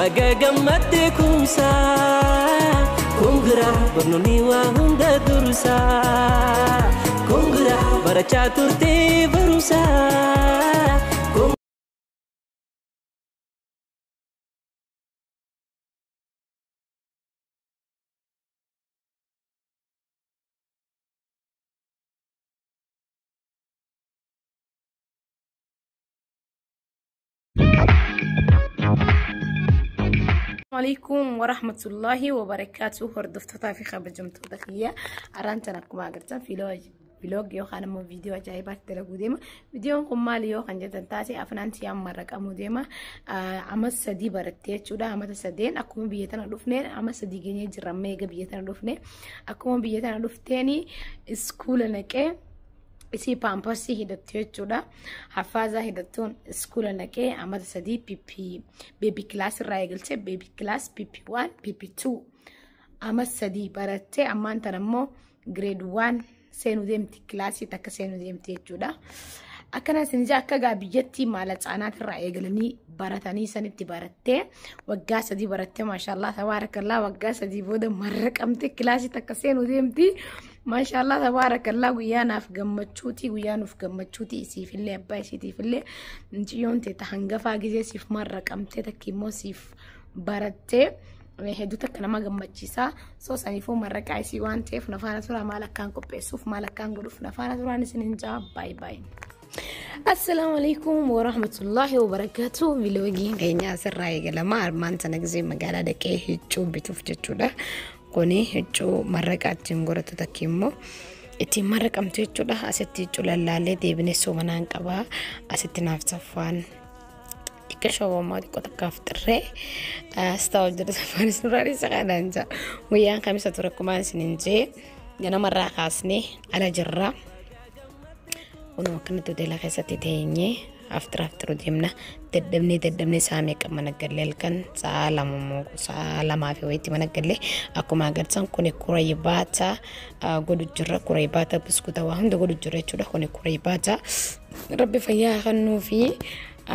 Baga gammaddee kumsaa Kongiraa barnoonni waa hunda dursaa Kongiraa barachaa turtee barumsaa. Alaikum warahmatullahi wabarakatuh. Hordoftootaa fi kabajamtoota kiyya, arraan tan akkuma agartan vlog yookaan immoo viidiyoo ajaa'ibaatti dalaguu deema. Viidiyoon kun maali yoo kan jettan taate, Afnaan tiyaan marraqamuu deema. Amma 3 barattee jechuudha. Amata sadeen akkuma biyya tana dhufneen amma 3 geenyee jirra. Meega biyya tana dhufne, akkuma biyya tana dhufteeni iskuula naqee isii paamparsii hidhattu jechuudha. Hafaazaa hidhattuun iskuula naqee amata 3 PP baby class irraa eegalchee, baby class, PP 1, PP 2, ama 3 barattee, ammaan tana immoo grade 1 seenuu deemti, kilaasii takka seenuu deemti jechuudha. Akkana isin ija akka gaa biyyatti maala caanaatirraa eegalanii baratanii sanitti barattee, waggaa 3 barattee, maashaallah tabaarakallaa, waggaa 3 booda marraqamte kilaasii takka seenuu deemti. Maashaallah tabaarakallaa, guyyaa naaf gammachuuti, guyyaa nuuf gammachuuti, isiifillee abbaa isiitiifillee. Mucayyoon teeta hangafaa gizee siif marraqamtee takki immoo siif barattee hedduu takka nama gammachiisa. So saniifuu marraqaa isii waan ta'eef nafaana turaa, maal akkaan qopheessuuf, maal akkaan godhuuf nafaana turaan isin hin jaa. Baay'ee baay'ee. Assalaamu alaikum warahmatullahi wabarakatuh. Vloogiin keenya asirraa eegalama. Armaan sana gisee magaalaa dhaqee huccuu bituuf jechuudha. Kuni huccuu marraqaa ittiin godhatu takki immoo ittiin marraqamtu jechuudha. Asitti huccuu lallaallee deebinee soomanaan qabaa. Asitti naaf saffaan xiqqaa shawwamaa xiqqoo takkaaf xirree asxaa hojjetu saffaanis nurraa dhiisa kanaan jaa. Guyyaan kamisa ture, akkuma isin jee ganamarraa kaasnee ala jirra. Kunoo akkanatti hoteela keessatti teenyee aftira aftiru deemna. Dadhabnee dadhabnee sa'a meeqa mana gallee? Halkan sa'a 2 moo sa'a 2 fi wayiitti mana gallee. Akkuma agartan kuni kuraybaata godhu jirra. Kuraybaata, biskuta, waa hunda godhu jirra jechuudha. Kuni kuraybaata rabbi fayyaa kennuu fi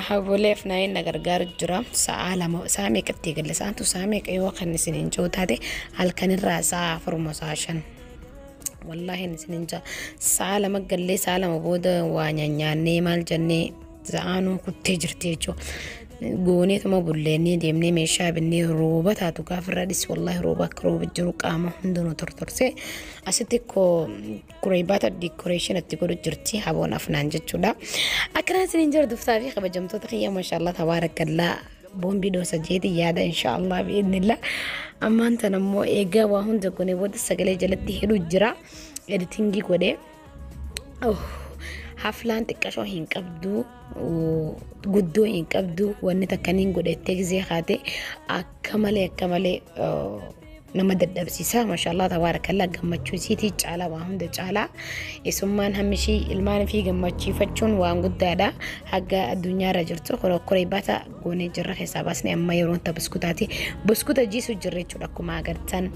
haboleef naayeen na gargaaru jira. Sa'a 2 sa'a meeqatti eegalle? Sa'aantu sa'a meeqa yoo kan isin hin jiru taate, halkanirraa sa'a 4 moo sa'a 5. Wallaahi isin hin jaa, sa'a 2 gallee, sa'a 2 booda waa nyaanyaannee maal jennee sa'aanuu kuttee jirti jechuudha. Gooneetuma bulleennee deemnee meeshaa binnee, rooba taatu gaafirra dhis, wallaahi rooba akka rooba jiru qaama hundinuu tortorsee. Asitti kureebaata decoration itti godhu jirti haboon Afnaan jechuudha. Akkanaa isin hin jiru duftaa fi kabajamtoota kiyya, maashaallah tabaarakallaa, boombii dhoosa jeeti yaada, inshaallah bi'idnillah. Ammaan tan ammoo eegaa waa hunda goonee booda sagalee jalatti hidhu jira, editing godhee. Haflaan xiqqashoo hin qabdu, guddoo hin qabdu, wanni takka niin godhettee gizee haate akka malee akka malee nama dadhabsiisa. Maashaallah tabaarakallaa, gammachuu isiitii caalaa, waa hunda caalaa isummaan hammishii ilmaan fi gammachiifachuun waan guddaadha. Haga addunyaarra jirtu koree baata goonee jirra, keessaa baasnee amma yeroon ta buskutaati, buskuta jiisu jirra jechuudha. Akkuma agartan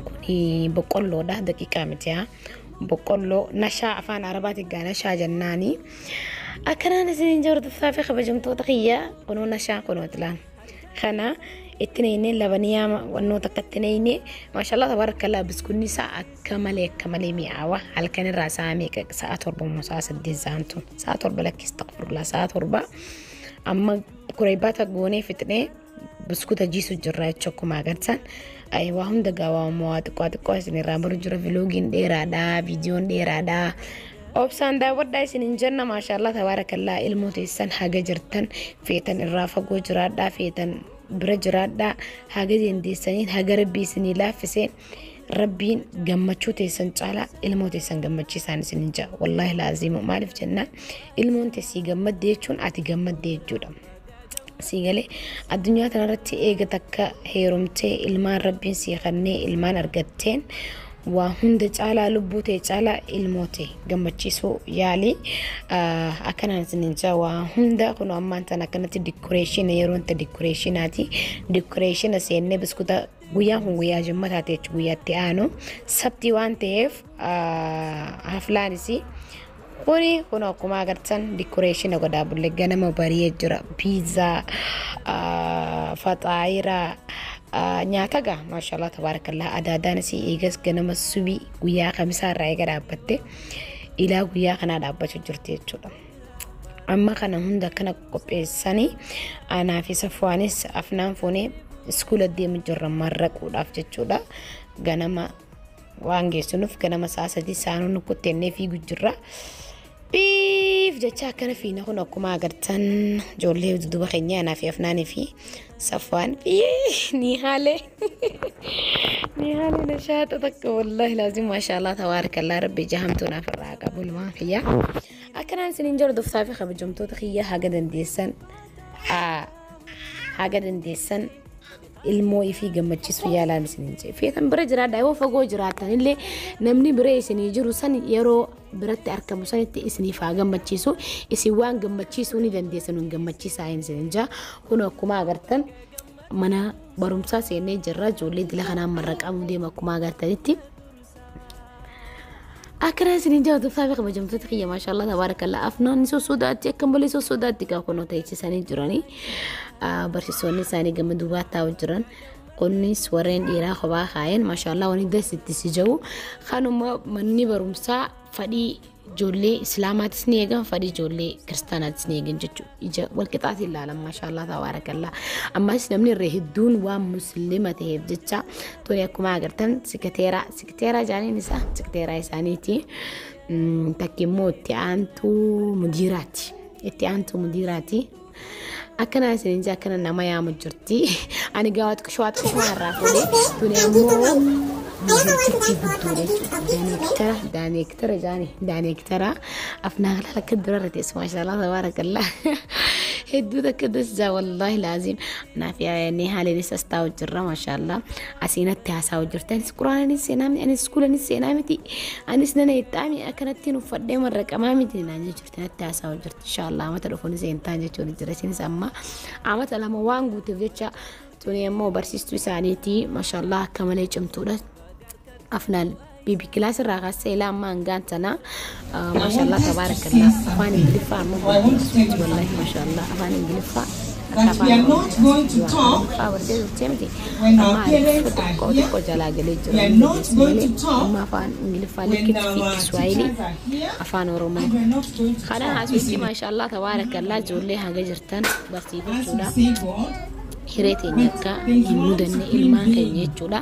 kuni boqqolloodha, daqiiqaa miti haa boqqolloo nashaa afaan arabaati gaa nashaa jennaani. Akkanaan isin hordoftaa fi kabajamtoota kiyya, kunoo nashaa kunoo tilaan kana itti neynee labaniyaa wannoota akka itti neynee, maashaallah tabaarakallaa, biskunni isaa akka malee akka malee mi'aawa. Halkan irraa sa'a meeqa? Sa'a 7 moo sa'a 8 sa'aan tun sa'a 7, lakkis taqfurlaa, sa'a 7. Amma kureebaata goonee fixnee buskuta jiisu jirra jechuudha. Akkuma agartan waa hunda gaawaa waa xiqqoo xiqqoo isin irraa baru jira. Vloogiin dheeraadha, viidiyoon dheeraadha, obsaan daawwadhaa isin hin jenna. Maashaallah tabaarakallaa, ilmoo teessan haga jirtan feetan irraa fagoo jiraadhaa, feetan bira jiraadhaa, haga dandeessaniin, haga rabbii isinii laaffiseen, rabbiin gammachuu teessan caalaa ilmoo teessan gammachiisaan isin hin jaa. Wallaahi laazimu, maaliif jennaan, ilmoon teessii gammadde jechuun ati gammadde jechuudha. Sii galee? Addunyaa kanarratti eega takka heerumtee ilmaan rabbiin sii kennee ilmaan argatteen, waa hunda caalaa, lubbuu ta'e caalaa ilmoo ta'e gammachiisuu yaalii. Akkanaan isin jaa waa hunda kun ammaan tan akkanatti decoration, yeroo inta decorationaati, decoration seennee biskuta. Guyyaan kun guyyaa jimmataati jechuudha, guyyaatti aanu sabtii waan ta'eef haflaanis Kuni kun akkuma agartan decoration godhaa bulle, ganama bari'ee jira. Piizaa, faxaayiraa, nyaata gaa, maashaallah tabaarakallaa. Adaadaanis eegas ganama subii guyyaa kamisaa irraa eega dhaabbatte ilaa guyyaa kanaa dhaabbachuu jirti jechuudha. Amma kana hunda akkana qopheessanii anaa fi Safuwaanis Afnaan fuunee iskuula deemu jirra marraquudhaaf jechuudha. Ganama waan geessinuuf ganama sa'a 3 saanuu nu kuttennee fiigu jirra. Biif jecha akkana fiina. Kun akkuma agartan ijoollee dudduuba keenya, anaa fi Afnaanii fi Safuwaan ni haalee ni haalee nashaata takka, wallaahi laazim, maashaallah tabaarakallah, rabbi jahamtuu naaf irraa qabu ilmaan kiyya. Akkanaan isiniin jiru, doftaa fi kabajamtoota kiyya, haga dandeessan ilmoo ifii gammachiisuu yaalaan isiniin jedhe. Feetan bira jiraadha, yoo fagoo jiraatan illee namni bira isinii jiru san yeroo biratti argamu sanitti isiniif haa gammachiisu. Isin waan gammachiisuu ni dandeessan, hin gammachiisaa isiniin jaa. Kun akkuma agartan mana barumsaa seennee jirra, ijoollee dila kanaan marraqamuu deema akkuma agartanitti. Akkana isiniin jaa, hordoftaa fi kabajamtoota kiyya, maashaallah tabaarakallah. Afnaan ni sossodaatti, akka malee sossodaatti gaa kunoo teessisanii jiranii, barsiisonni isaanii gama duubaa taa'u jiran. Kunis warreen dhiiraa kophaa kaayan, maashaallah, wani dasitti si jiru kanuma. Manni barumsaa fadhii ijoollee islaamaatis ni eegan, fadhii ijoollee kiristaanaatis ni eegan jechuudha. Ija walqixaatiin ilaalan, maashaallah tabaarakallah. Ammas namni irra hedduun waan muslima ta'eef jecha tuni akkuma agartan sikiteeraa jaaniin isaa sikiteeraa isaaniiti. Takki immoo itti aantuu mudiiraati. Itti aantuu mudiiraati. Akkana isiniin jee, akkana nama yaamu jirti. Ani gaa xiqqishoo xiqqishoo irraa fuudhee, tuni ammoo mudiirtitti guddoodha jechuudha. Daaneektara jaani daaneektara afnaa laala akka durarra teessu, maashaallah tabaarakallah. Hedduu takka dasjaa, wallaahi laazim. Naaf ni haaliinis as taa'u jirra, maashaallah. Asiinatti haasa'u jirti. Anis quraananis seenaa miti, anis iskuulanis seenaa miti, anis nana ixxaami akkanattiin uffadhee marraqamaa miti naan jechuudha, natti haasa'u jirti. Inshaallah amata dhufuun seentaa jechuun jira. Isinis amma amata 2 waan guuteef jecha. Tuni ammoo barsiistuu isaaniiti, maashaallah, akka malee cimtuudha. Afnaan baby class irraa kaasee ilaa amma hangaan sana, maashaallah tabaarakallah, afaan ingiliffaa ammoo barsiistuuti, wallahi maashaallah, afaan ingiliffaa That we are not going to talk barsiistuu turte miti. when our Amma parents are xiqqoo here. xiqqoo jalaa galee jira. We are not going to talk Amma afaan ingiliffaa when likkitti fi our kiswaahilii, teachers are here. afaan oromoo And we are not going to kana talk. haasofti, maashaallah tabaarakallah, ijoollee haga jirtan As we barsiifachuudha. say God, Hiree teenya akka hin mudanne ilmaan keenya jechuudha.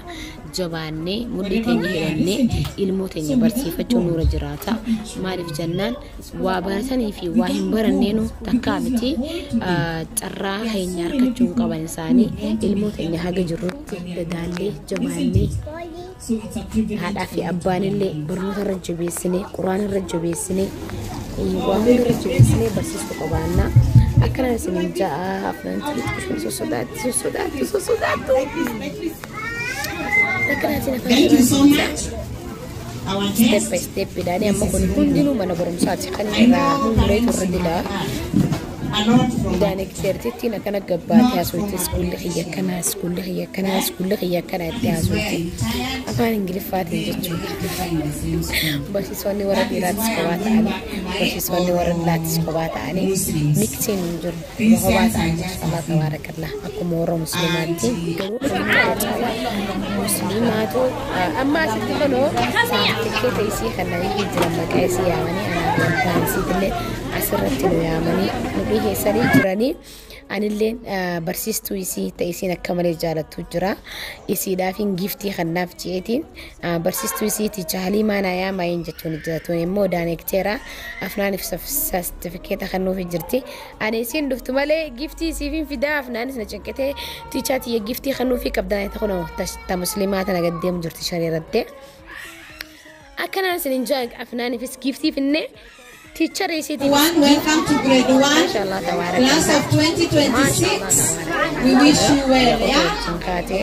Jabaannee mudhii teenya hidhannee ilmoo teenya barsiifachuu nurra jiraata. Maaliif jennaan, waa baratanii fi waa hin baranneenu takkaa miti, carraa keenya argachuu hin qaban isaanii. Ilmoo teenya haga jirrutti dadaallee jabaannee so it's a privilege. Haadhaa fi abbaan illee barnoota irra jabeessinee, quraana irra jabeessinee, waa hunda irra jabeessinee barsiistuu qabaannaa. Akkana isiniin ja'a, afaan sossodaatti sossodaatti sossodaattu. Akkana isin afaan Thank you so much. Our step guest, by step idhaanii. Amma kun hundinuu mana barumsaati kan irraa hundureetu irra dilaa. a lot from Daayirekteertittiin akkana gabbaatee haasofti, iskuulli kiyya akkanaa, iskuulli kiyya akkanaa, iskuulli kiyya akkanaa itti haasofti afaan ingiliffaatiin jechuudha. Barsiisonni warra dhiiraatis kophaa ta'anii, barsiisonni warra dhalaattis kophaa ta'anii, mixiin hin jiru, kophaa ta'anii, maashaallah tabaarakallah. Akkuma warra musliimaatti, garuu irra caalaa musliimaatu. Amma asitti kunoo saartifikeeta isii kanneen jiran maqaa isii yaamanii, anaa fi abbaan isiitillee asirratti nu yaamanii nu dhiheessanii jiranii. Anilleen barsiistuu isii ta'e isiin akka malee jaalattu jira. Isiidhaaf giftii kannaaf je'eetiin barsiistuu isiiti Haliimaa naa yaamayin jechuun jira. Tun immoo daayirekteera, Afnaaniif sartifikeeta kennuufi jirti. Ani isiin dhuftu malee giftii isiifin fidaa, Afnaanis na cinqitee, teacher tiyya giftii kennuufi qabdan kunoo ta musliimaa tana gaddeemu jirti shariirattee. Akkanaan isin jaa, Afnaaniifis giftii finnee teacher isiitiin. One, welcome to grade one, Mashallah, tabaarakallah. class of 2026. We wish you well, yeah? Kaatee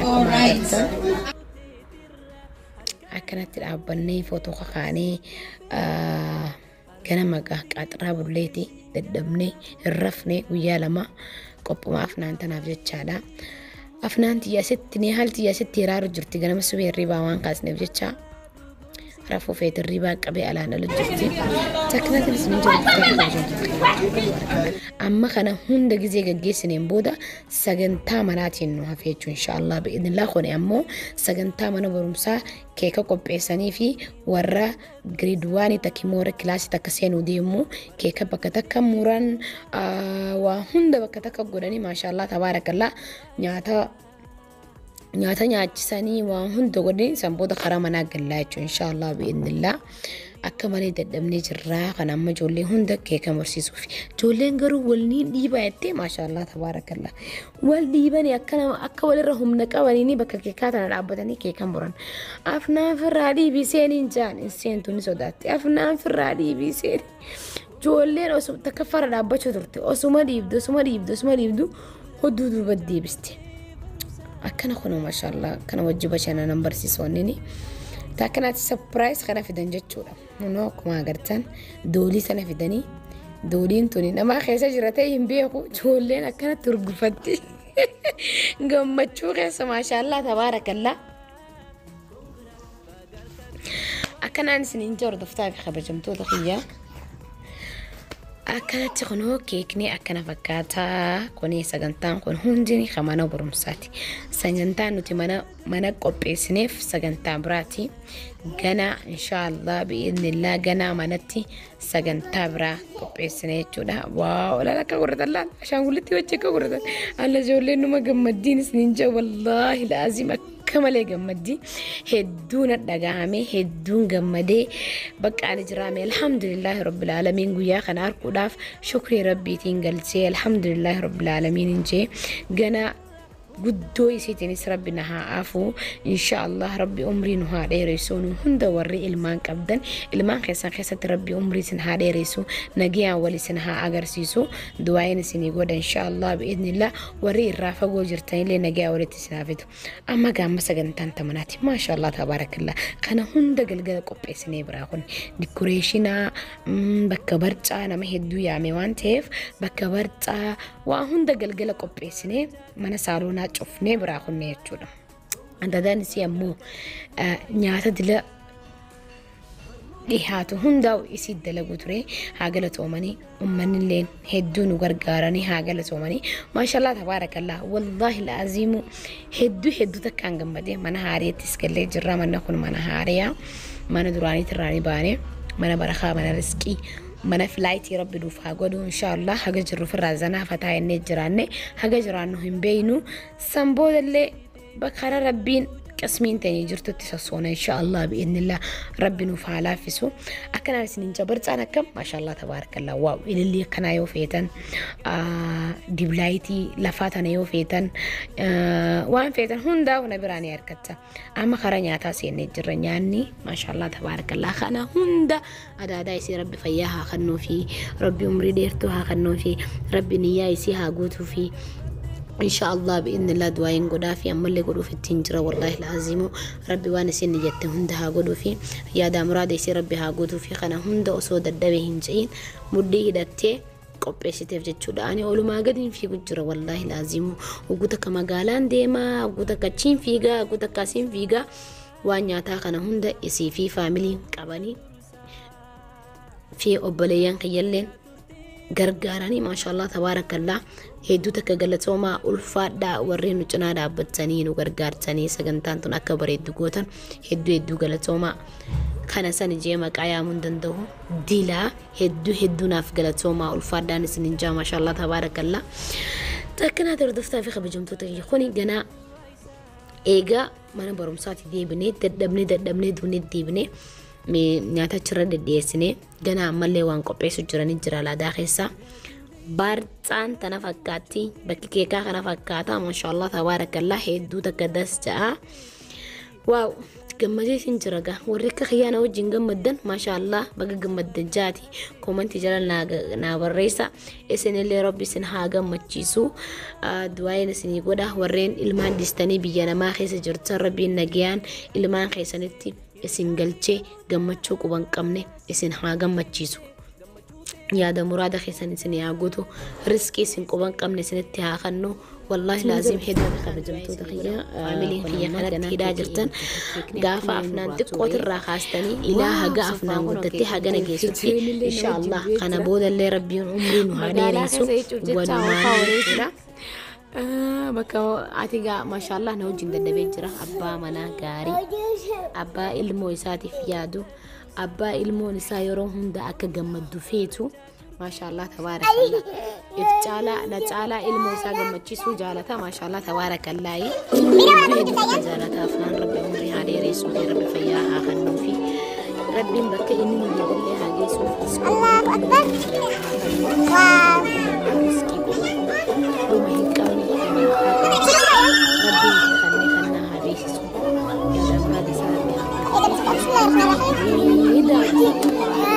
All right. akkanatti dhaabbannee footoo kakaanee ganama qaaxiraa bulleeti, dadhabnee hin rafne guyyaa 2 qophuma Afnaan tanaaf jechaadha. Afnaan tiyya asitti ni haalti tiyya asitti hiraaru jirti, ganama subee hirribaa waan kaasneef jecha. Rafuu feeti hirribaa qabee alaan alu jirti. Takkanaatiin isin jiru. Amma kana hunda gizee gaggeessineen booda sagantaa manaatiin nu hafe jechuun inshaallah bi'idnillah. Kun ammoo sagantaa mana barumsaa keeka qopheessanii fi warra grade 1 takka immoo warra kilaasii takka seenuu deemu keeka bakka takka muran, waa hunda bakka takka godhanii, maashaallah tabaarakallaa, nyaata nyaachisanii waan hunda godhanii san booda karaa manaa gallaa jechuun inshaallah bi'idnillah. Akka malee dadhabnee jirraa. Kan amma ijoollee hunda keeka mursiisuuf ijoolleen garuu walniin dhiibaa jettee, maashaallah tabaarakallaa, wal dhiibanii akka nama akka walirra humna qabanii bakka keekaa tana dhaabbatanii keeka muran. Afnaan firraa dhiibii seeniin jaan hin seentu, ni sodaatti. Afnaan firraa dhiibii seeni. Ijoolleen osuma takka fara dhaabbachuu turte, osuma dhiibdu, osuma dhiibdu, osuma dhiibdu, hoduu duuba deebiste. Akkana kunoo maashaallah kana wajji bashannanan barsiisonni takkanaatti surprise kana fidan jechuudha. Kunoo akkuma agartan doolii sana fidanii, dooliin tuni nama keessa jira ta'e hin beeku, ijoolleen akkanatti urgufatti gammachuu keessa, maashaallah tabaarakallaa. Akkanaan isiniin hordoftaa fi kabajamtoota kiyyaa. Akkanatti kunoo keekni akkana fakkaataa. Kuni sagantaan kun hundi kan mana barumsaati. Sagantaan nuti mana qopheessineef sagantaa biraati. Gana inshaallah bi'iznillaa ganaa manatti sagantaa biraa qopheessine jechuudha. Waa olaanaa akka godhatan laal, ashaangullitti wajji akka godhatan. Alla ijoolleen numa gammaddiin isiniin jaa, wallaahi laazim akka malee gammaddii hedduun dhagahame, hedduun gammadee bakka ani jiraame. Alhamdulillahi rabbil aalamiin, guyyaa kana arguudhaaf shukrii rabbiitiin galchee, alhamdulillahi rabbil aalamiin hin jee. Gana guddoo isiitiinis rabbi na haa afu inshaallah. Rabbi umrii nu haa dheeressu nu hunda. Warri ilmaan qabdan ilmaan keessan keessatti rabbi umrii isin haa dheeressu, nagayaan wal isin haa agarsiisu du'aayin isinii godha inshaallah bi'idnillah. Warri irraa fagoo jirtanillee nagayaa walitti isin haa fidu. Amma gaamma sagantaan tamanaati, maashaallah tabaarakallah, kana hunda galgala qopheessinee biraa. Kun decoration bakka barcaa nama hedduu yaame waan ta'eef bakka barcaa waa hunda galgala qopheessinee mana saaloonaa cufnee biraa kunne jechuudha. Adadaan isii ammoo nyaata dila dhihaatu hundaa'u isii dalagu ture. Haa galatoomanii, uummanni illee hedduu nu gargaaranii, haa galatoomanii. Maashaallah tabaarakallaa, wallaahi laazimu hedduu hedduu takkaan gammadee. Mana haareettis gallee jirra. Manna kun mana haariyaa, mana duraaniitti irraanii baane, mana barakaa, mana riskii, mana filaayitii rabbi nuuf haa godhu inshaallah. Haga jirru firraa zanaa fataa innee jiraanne, haga jiraannu hin beeynu. San boodallee bakka rabbiin qismiin ta'ee jirtutti sassoona inshaallah bi'idnillah. Rabbi nuuf haa laaffisu. Akkanaan isiniin jabarcaan akkam, maashaallah tabaarakallaa, wow. Ilillii akkanaa yoo feetan, diblaayitii lafaa tana yoo feetan, waan feetan hundaa na biraa ni argatta. Amma karaa nyaataa seennee jirra. Nyaanni maashaallah tabaarakallaa, kana hunda adaadaa isii rabbi fayyaa haa kennuu fi rabbi umrii dheertuu haa kennuu fi rabbi niyyaa isii haa guutuu fi inshaallah bi'idnillah du'aayin godhaa fi ammallee godhuuf ittiin jira. Wallaahi laazimu rabbi waan isin jette hunda haa godhuu fi yaada muraada isii rabbi haa guutuu fi kana hunda osoo dadhabe hin ce'in mudhii hidhattee qopheessiteef jechuudha. Ani olumaa gadiin fiigu jira, wallaahi laazimu. Hogguu takka magaalaan deemaa, hogguu takka achiin fiigaa, hogguu takka asiin fiigaa, waan nyaataa kana hunda isii fi faamiliin qabanii fi obboleeyyan kiyyalleen gargaaranii, maashaallah tabaarakallaa, hedduu takka galatoomaa, ulfaadhaa. Warreen nu cinaa dhaabbatanii nu gargaartanii sagantaan tun akka bareeddu gootan hedduu hedduu galatoomaa. Kana san ijee maqaa yaamuu hin danda'u dilaa, hedduu hedduu naaf galatoomaa, ulfaadhaan isinin jaa, maashaallah tabaarakallaa. Takkanaa hordoftaa fi kabajamtoota kiyya, kuni ganaa eegaa mana barumsaatti deebinee, dadhabnee dadhabnee duunee deebinee nyaata achirra deddeessinee, ganaa ammallee waan qopheessu jiranii jira laadaa keessaa. Barcaan tana fakkaatti, bakki keekaa kana fakkaata, maashaallah tabaarakallaa, hedduu takka das ja'a. Wow, gammadee sin jira gaa. Warri akka kiyyaana wajjin gammaddan, maashaallah, baga gammaddan jaati koomantii jala naa barreessa. Isinillee rabbi isin haa gammachiisu du'aayin isinii godha. Warreen ilmaan dhiistanii biyya namaa keessa jirtan, rabbiin nagayaan ilmaan keessanitti isin galchee gammachuu quban qabne isin haa gammachiisu. Yaada muraada keessan isin haa guutu, riskii isin quban qabne isinitti haa kennu. Wallaahi laazim hedduu kabajamtoota kiyya, faamiliin kiyya kanatti hidhaa jirtan, gaafa Afnaan xiqqootirraa kaastanii ilaa haga Afnaan guddattee hagana geessutti, insha Allah kana boodallee Rabbiin umrii nu haa dheeressu walumaan jechuudha. Bakka ati gaa maashaallah na wajjin dadhabee jira. Abbaa manaa gaarii, abbaa ilmoo isaatiif yaadu, abbaa ilmoon isaa yeroo hunda akka gammaddu feetu. Maashaallah tabaarakallah, if caalaa na caalaa ilmoo isaa gammachiisuu jaalata. Maashaallah tabaarakallah, hedduu hedduu jaalata. Afnaan Rabbi umrii haa dheeressuu fi Rabbi fayyaa haa kennuu fi Rabbiin bakka inni nu yaadallee haa geessuuf. Riskii godhu dhuma hin qabne, barakaa qabu Rabbiin kannee kannaa haa beeksisu. Yaada muraada isaa Rabbi haa.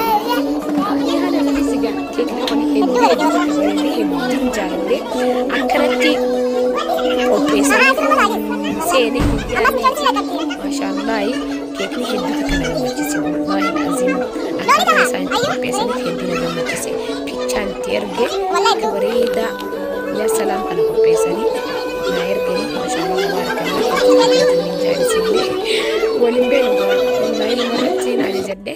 Haala namni sigaa keekni kun hedduu hedduu takka bareedee, hedduun jaaladhe. Akkanatti qopheessanii seenee hin yaadne. Maashaallah, keekni hedduu takka na gammachiise. Wallaahi aziim, akkaataa isaan itti qopheessaniif hedduu na gammachiise. Pichaan itti erge akka bareedaa, yaa salaam, kana qopheessanii naa erganii. Maashaallah tabaarakallah, hedduu jaalisillee waliin beenu. Wallaahi namarratti naan jedhe.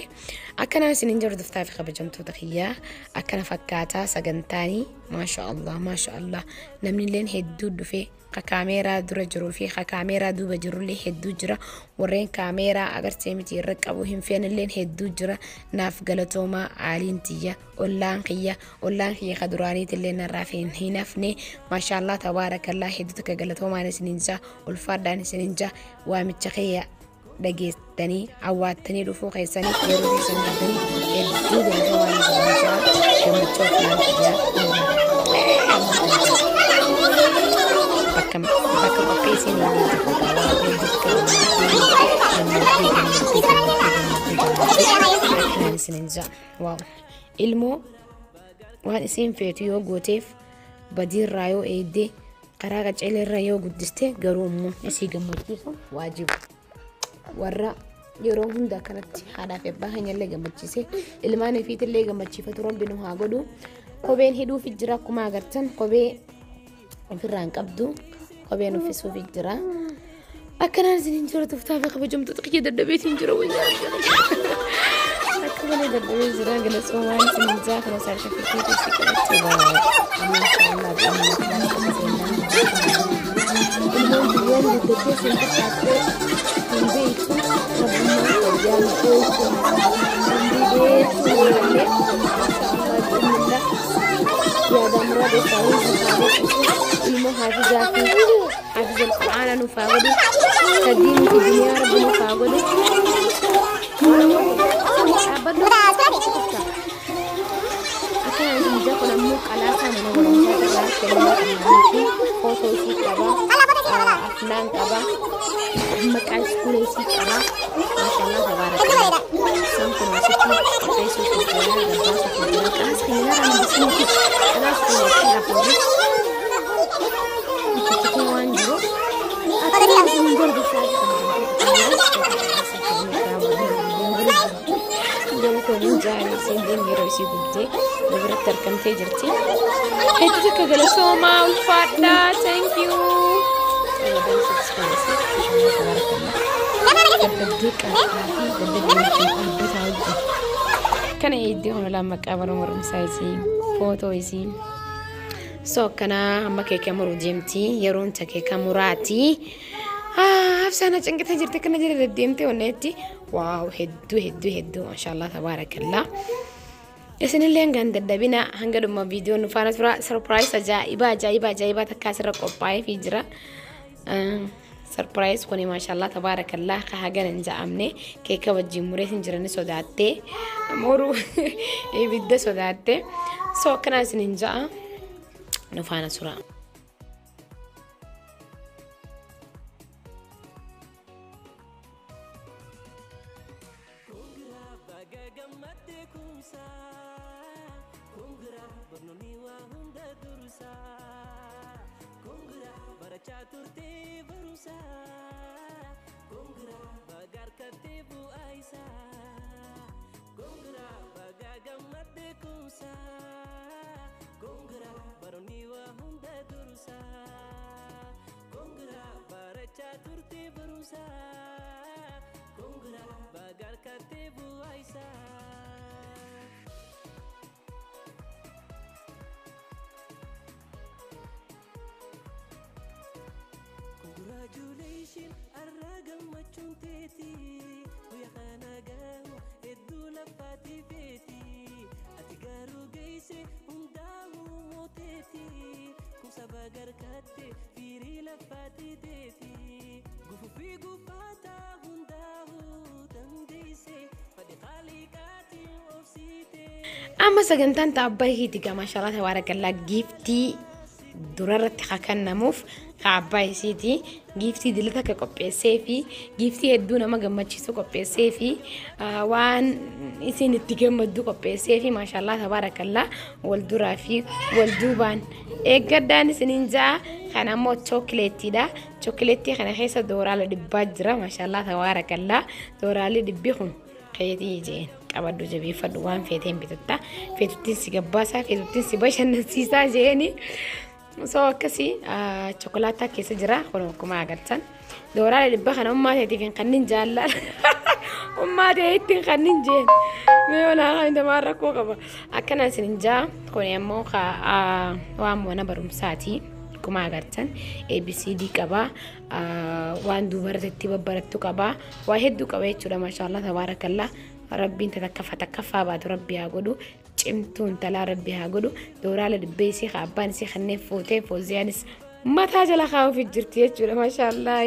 Akkanaa isinin hordoftaa fi kabajamtoota kiyyaa, akkana fakkaataa sagantaanii. Maasha Allah, maasha Allah, namni illeen hedduu dhufee, ka kaameeraa dura jiruu fi ka kaameeraa duuba jirullee hedduu jira. Warreen kaameeraa agartee miti irra qabu hin feenilleen hedduu jira. Naaf galatoomaa. Aaliin tiyya, ollaan kiyya, ollaan kiyya ka duraaniitillee narraa hin hafne. Maasha Allah tabaarakallah, hedduu takka galatoomaan isinin jaa, ulfaadhaan isinin jaa. Waamicha kiyya dhageessanii awwaattanii dhufuu keessanii, yeroo keessan qabdanii, hedduu galatoomaan isinin jaa. Gammachuu Afnaan kiyyaa bakka bakka qopheessiin akkanaan isinin jaa. Waaw, ilmoo waan isiin feetu yoo gooteef, badiirraa yoo eegdee, karaa qaceeleerra yoo guddiste, garuu immoo isii gammachiisu waajiba. Warra yeroo hunda akkanatti haadhaa fi abbaa keenyallee gammachiise, ilmaan ifiitillee gammachiifatu Rabbi nu haa godhu. Kopheen hidhuufi jira. Akkuma agartan kophee ofirraa hin qabdu, kopheen uffisuufi jira. Akkanaan isin jira tuftaa fi kabajamtoota kiyya, dadhabeetiin jira. Wayyaa akka malee dadhabee jira. Galatoomaan isin jaa. Kana saartifikeetii si qabachuu amma inshaallah ilmoon biyyoon guddattee sin fakkaattee hin beektu. Rabbummaan fayyaa nu oolchu, umrii dheertuu wallee. Inshaallah bi'inillah, yaada muraada isaanii haa beeksisu. Ilmoo haafizaa fi haafizal Qur'aana nuuf haa godhu, ka diinii fi duniyaa Rabbi nuuf haa godhu. Dhaabbadhu. Akkana isin jaa. Kun ammoo qalaasaa mana barumsaa irraa kennaa fi footoo isii qaba, Afnaan qaba, maqaa iskuula isii qaba. Maashaallah tabaarakallah. Isaan kun asitti qopheessuuf jira, gabbaasuuf jira. Qalaas kiyya narraa hambisanii, qalaas kiyya itti hafuurri itti waan jiru. Akkana isin hordofaa galatoomin jaanii isiin yeroo isii gubdee nu biratti argamtee jirti. Hedduu takka galatoomaa, ulfaadhaa. Thank you. Dadhabdee qaaqaa fi dadhabdee wajjin dhaabbataa wajjin. Kana eeddee honolaan maqaa bara barumsaa isii, footoo isii. So akkanaa amma keeka muruu deemti. Yeroon ta keeka muraati. Afsaana cinqitee jirti, akkana jala deddeemtee onneetti. Waaw, hedduu hedduu hedduu, maashaallah tabaarakallah. Isinillee hangaan dadhabina, hanga dhuma viidiyoo nu faana tura. Surprise ajaa'ibaa ajaa'ibaa ajaa'ibaa takka asirra qophaa'ee fi jira. Surprise kuni maashaallah tabaarakallah ka hagana hin ja'amne. Keeka wajjin mureetiin jirani sodaattee muruu ibidda sodaattee. So akkanaa isin hin ja'a, nu faana tura. Baga gammadde kumsaa, congra, barnoonni waa hunda dursaa. Congra, barachaa turtee barumsaa. Congra, baga harkattee bu'aa isaa. Congra, baga gammadde kumsaa. Congra, barnoonni waa hunda dursaa. kumsaa Kongira bagarkattee bu'aa isaa. Congratulations, arra gammachuun teeti. Guyyaa kana gahu hedduu laffaati feeti. Ati garuu geesse hundaa'uu mooteeti. Kumsa bagarkatte firii laffaati teeti. Gufuu fi gufaataa hundaa'uu dandeesse. Fadhi qaaliqaatiin obsiite. Amma sagantaan abbaa isiiti gaa, maashaallah tabaarakallaa. Giiftii durarratti haa kennamuuf haa abbaa isiiti. Giiftii dilata akka qopheessee fi giiftii hedduu nama gammachiisu qopheessee fi waan isin itti gammaddu qopheessee fi maashaallah tabaarakallaa, wal duraa fi wal duubaan eeggaddaan isiniin ja'a. Kan ammoo chookileettiidha. Chookileettii kana keessa dooraala 100 jira. Maashaallah tabaarakallaa, dooraalli 100 kun keetii jeen qabadhu, jabeeffadhu, waan feeteen bitatta, feetuttiin si gabbaasaa, feetuttiin si bashannansiisaa jeeni. So akkasii chokolaataa keessa jira. Kun akkuma agartan dooraala 100 kana ummaa teetiif hin kannin, jaalladha ummaa ta'e ittiin kannin jeen. Mee walaa kan damaa rakkoo qaba akkana isin jaa. Kun ammoo waan mana barumsaati. Akkuma agartan ABCD qaba, waan duubarratti babbarattu qaba, waa hedduu qaba jechuudha. Maashaallah tabaarakallaa, rabbiin takaffa takkaffaa baatu rabbi haa godhu, cimtuu intalaa rabbi haa godhu. Dooraala 100 isii abbaan isii kanneen fuutee fooziyaanis mataa jala kaa'uuf jirti jechuudha. Maashaallah,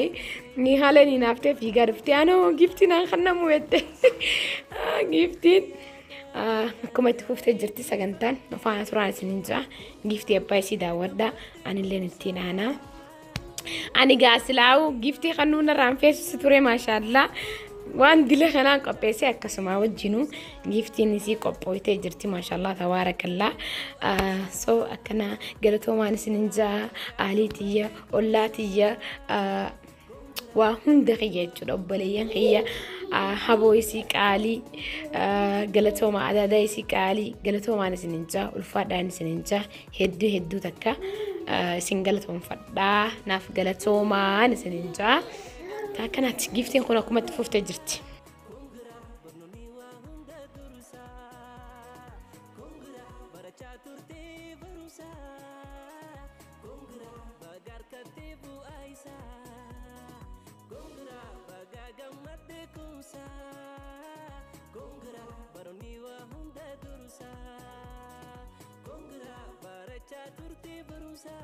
ni haala ni naaftee fiigaa dhuftee, anoo giiftiin aan kannamu jette. Giiftiin akkuma itti fuftee jirti sagantaan faana turaan isinin jira. Giiftii abbaa isii daawwadha, anilleen ittiin aanaa. Ani gaasilaa'u giiftii kan nuun irraan feesisu ture. Maashaallaa, waan dila kanaan qopheessee akkasuma wajjinuu giiftiin isii qophooytee jirti. Maashaallaa tabaarakallaa. So akkana galatoomaan isinin jaa, aalii tiyya, ollaa tiyya, waa hunda kiyya jechuudha, obboleeyyan kiyya, haboo isii qaalii galatooma, adaadaa isii qaalii galatoomaan isinin jaa, ulfaadhaan isinin jaa. Hedduu hedduu takka isin galatoomfadhaa, naaf galatoomaan isinin jaa. Akkanaatti giiftiin kun akkumatti fuftee jirti. Barnoonni waa hunda dursaa. Kongira barachaa turtee barumsaa. Kongira bagarkattee bu'aa isaa. Kongira bagaa gammaddee kumsaa. Kongira barnoonni waa hunda dursaa. Kongira barachaa turtee barumsaa.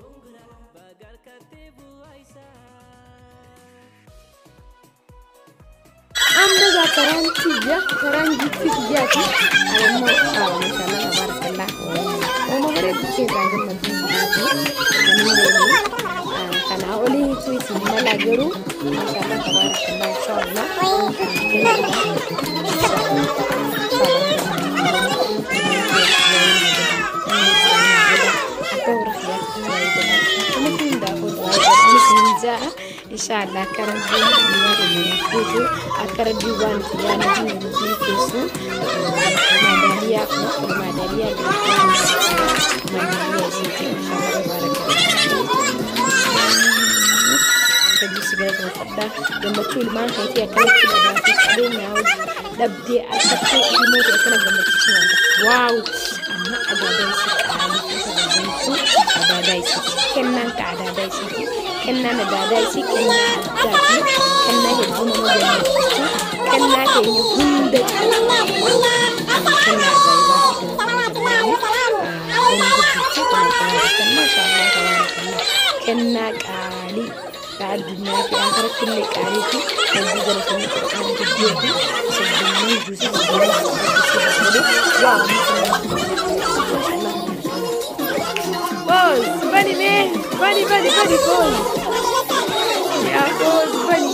Kongira bagarkattee bu'aa isaa. Amma gaa karaan kiyya, karaan giiftii kiyyaati. Ani immoo maashaallah tabaarakallaa, ooma bareedu keessaa gammaduu ani kanaa oliitu isin mala garuu maashaallah tabaarakallaa, inshaallah. Abbaa warra kiyyaatti ja'a. Inshaallah, akka rabbiin guyyaa keenya guutuu, akka rabbiin waan itti yaadne hunda nuuf milkeessu. Maadaaliyaa kun maadaaliyaa maadaaliyaa isiiti. Inshaallah tabaarakallaa. Hedduu si galateeffadha. Gammachuu ilmaan keetii akkanatti dhabaa fi qabeenyaa dhabdee harkattee ilmoo ta'e akkana gammachiisuu waan ta'eef. Waaw! Amma adaadaa isii qaalii keessa gammachiisu, adaadaa isiiti. Kennaan ka adaadaa isiiti. Kennaan adaadaa isii kennaa addaati. Kennaa hedduu nama gammachiisu. Kennaa keenya hunda caalaa kennaa ajaa'ibaati. Kennaa qaalii addunyaa fi akhiratti illee qaalii fi hedduu galatoomaa, qur'aana guddoo fi sabboonni juusii sabboonni waa. Boos bani mee bani bani bani boos yaa boos bani,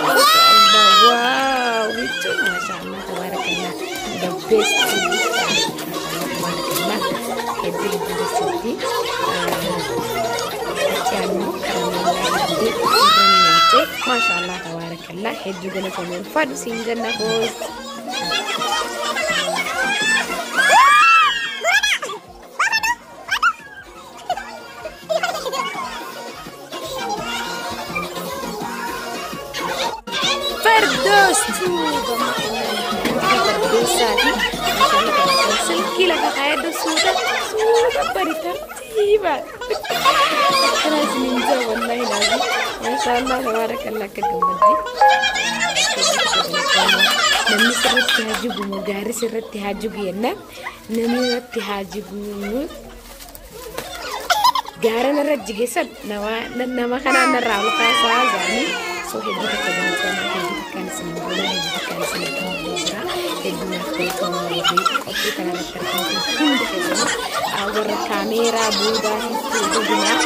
maashaallah, waaw jechuun maashaallah tabaarakallah, the best, maashaallah tabaarakallah, hedduu hedduu dasitti. Achi ammoo karameellaa hedduu irra maashaallah tabaarakallah, hedduu galatoomee, ulfaadhu siin jenna boos. Fardoos tuuba Fardoosaati. Silkii lafa kaayaddu suuta suuta bari tartiibaan. Akkana isiniin jira wallaahi laazim. Maashaallah tabaarakallah akka gammaddi. Namni sirriitti haa jigu moo gaarri sirriitti haa jigu jennaan namni irratti haa jigu. Gaara narra jige san nama kanaan narraa ol kaasaa jaanii soo hedduu takka galatoomaa, hedduu takkaan isin boonaa, hedduu takkaan isin gammadee jira. Hedduu naaf galatoomaa warri qophii kanarratti argamtan hundi keessanuu, warra kaameeraa boodaa hundumaa.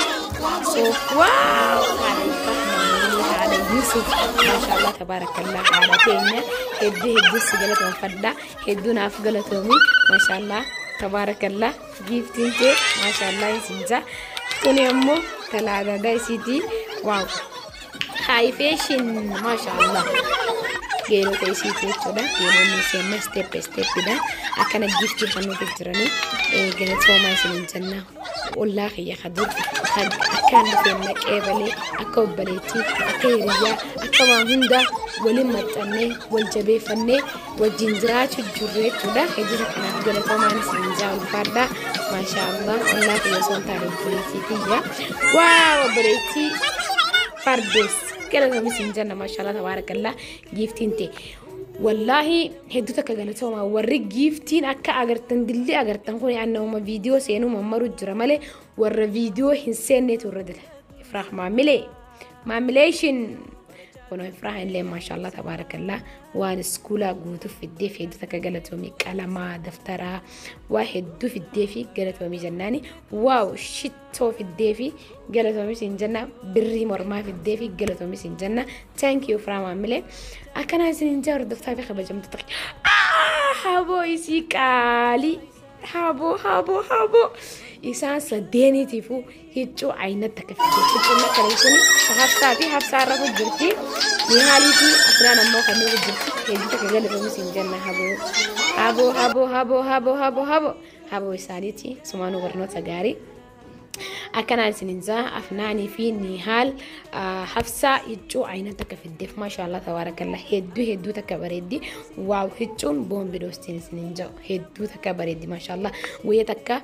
So wow, haadha Ifaa Maamilii, haadha Yusuf, maashaallah tabaarakallah, haadha teenya hedduu hedduu si galatoomfadha, hedduu naaf galatoomi, maashaallah tabaarakallah, giiftiin tee maashaallah isin jaa. Kuni ammoo talaadada isiitii, wow, high fashion, maashaallah, geelota isiitii jechuudha. Geelonni isii amma step stepidha. Akkana giiftii kan nuti jiranii galatoomaa isiniin jenna. Ollaa kiyya kadur akkaan dhufeen naqee balee akka obboleettii, akka hiriyyaa, akka waan hundaa waliin maxxannee wal jabeeffannee wajjin jiraachuu jirru jechuudha. Hedduu kanaaf galatoomaan isiniin jaa, ulfaadha. Maashaallah, ollaa kiyya osoo hin taane obboleettii kiyya. Wow, obboleettii Fardoos galatoomi isin jenna, maashaallah tabaarakallah, giiftiin ta'e. Wallaahi hedduu takka galatooma warri giiftiin akka agartan dilli agartan kun annamuma viidiyoo seenuu mammaru jira malee warra viidiyoo hin seenneetu irra dila. Ifraah maamilee maamileeshin kun Ifraah illee maashaallah tabaarakallah waan iskuulaa guutuuf fiddeef hedduu takka galatoomii, qalamaa, daftaraa, waa hedduu fiddee fi galatoomii jennaani. Wow, shittoo fiddee fi galatoomii siin jenna, birrii mormaa fiddee fi galatoomii siin jenna. Thank you Ifraah maamilee. Akkanaa isin jaa hordoftaa fi kabajamtoota. Haboo isii qaalii, haboo haboo haboo isaan sadeeniitiifuu hiccuu aynatti akka fidde. Hiccuun akkana kun Hafsaa fi Hafsaa irra jirti, Nihaalii fi Afnaan ammoo kan irra jirti. Hedduu takka galatoomi siin jenna, haboo haboo haboo haboo haboo haboo haboo haboo isaaniiti. Sumaanuu barnoota gaarii. Akkanaan isinin jaa, Afnaanii fi Nihaal, Hafsaa hiccuu aynatti akka fiddeef, maashaallah tabaarakallah, hedduu hedduu takka bareeddi. Wow, hiccuun boombi dhoostiin isinin jaa, hedduu takka bareeddi, maashaallah. Guyyaa takka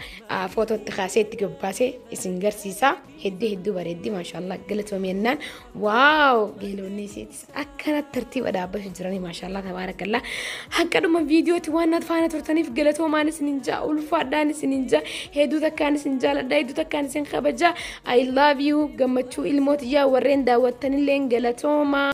footootti kaasee itti gabbaasee isin garsiisa, hedduu hedduu bareeddi, maashaallah, galatoomii jennaan. Wow, geelonni isiitis akkanatti tartiiba dhaabbachuu jiranii, maashaallah tabaarakallah. Hanqadhuma viidiyooti waan naaf faana turtaniif galatoomaan isinin jaa, ulfaadhaan isinin jaa, hedduu takkaan isin jaaladha, hedduu takkaan isin kabaja. I love you. Gammachuu ilmootiyyaa warreen daawwattanillee galatooma.